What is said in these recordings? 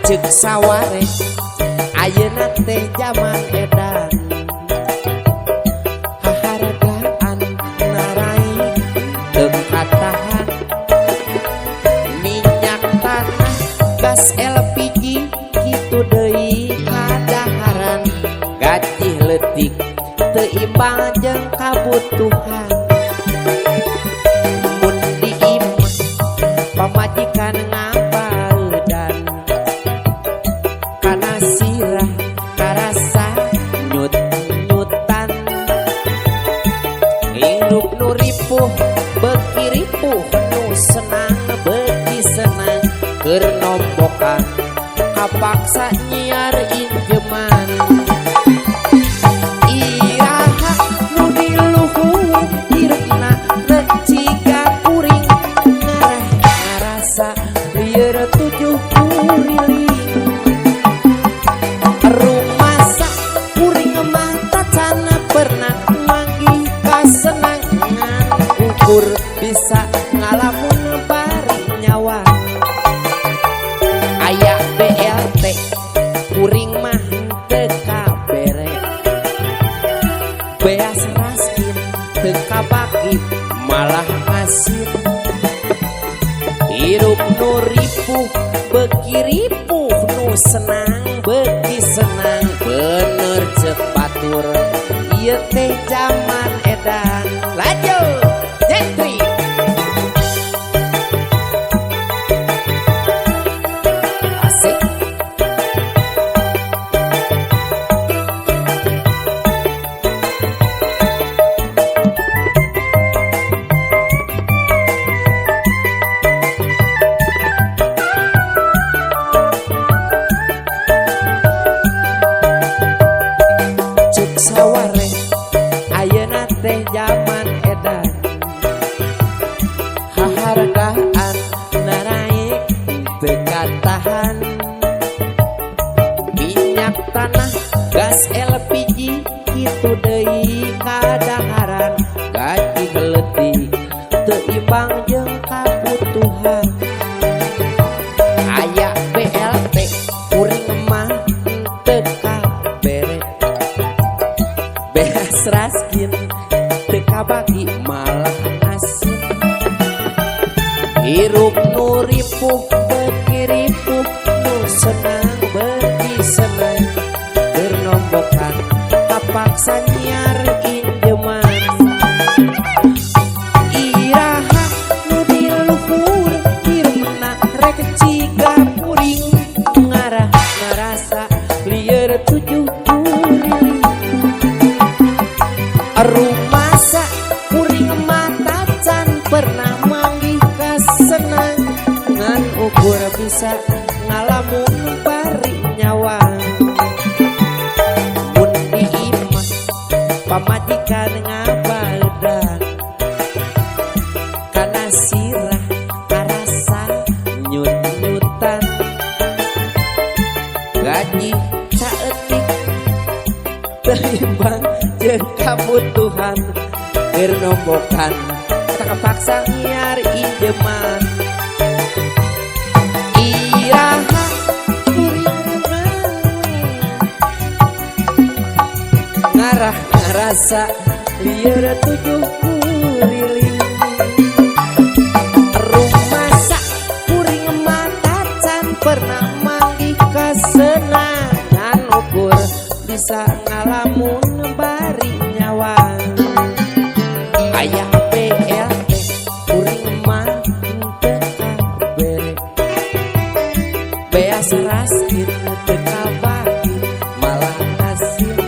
Cek saware ayeuna teh jaman edan hahargaan naraih teu katahan minyak tanah gas LPG kitu deui kadaharan gaji leutik teu imbang jeung kabutuhan mun di imah pamajikan ngapaleudan kana sirah karasa nyut-nyutan hirup nu ripuh beuki ripuh nu senang beuki senang keur nombokan kapaksa nyiar injeman iraha nu di luhur hirupna rek ciga kuring ngarah ngarasa lieur tujuh kuriling rumasa kuring mah tacan pernah manggih kasenangan ukur bisa ngalamun bari nyawa aya BLT kuring mah teu kabere beas raskin teu kabagi malah asin hirup nu ripuh beuki ripuh nu senang beuki senang bener ceuk batur ieu teh jaman edan lanjut nyentri asik cek saware ayeuna teh jaman edan hahargaan naraek teu katahan minyak tanah gas LPG kitu deui kadaharan gaji leutik teu imbang jeung kabutuhan aya BLT kuring mah teu kabere beas raskin teu kabagi malah asin hirup nu ripuh beuki ripuh nu senang beuki senang keur nombokan kapaksa nyiar injeman iraha nu di luhur hirupna rek ciga kuring ngarah ngarasa lieur tujuh kuriling rumasa kuring mah tacan pernah manggih kasenangan ukur bisa ngalamun bari nyawa mun di imah pamajikan ngabaldan kana sirah karasa nyut-nyutan gaji saeutik teu imbang jeung kabutuhan keur nombokan kapaksa nyiar injeman iraha kuring mah ngarah ngarasa lieur tujuh kuriling rumasa kuring mah tacan pernah manggih kasenangan ukur bisa ngalamun bari nyawa aya BLT kuring mah teu kabere beas raskin teu kabagi malah asin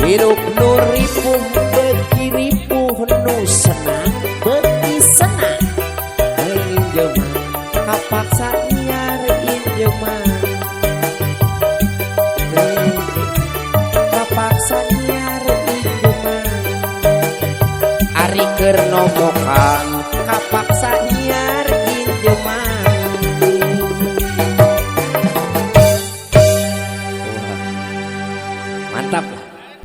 hirup nu ripuh beuki ripuh nu senang beuki senang injeman kapaksa nyiar injeman kapaksa nyiar injeman. Keur nombokan kapaksa nyiar injeman. Wah, mantap lah.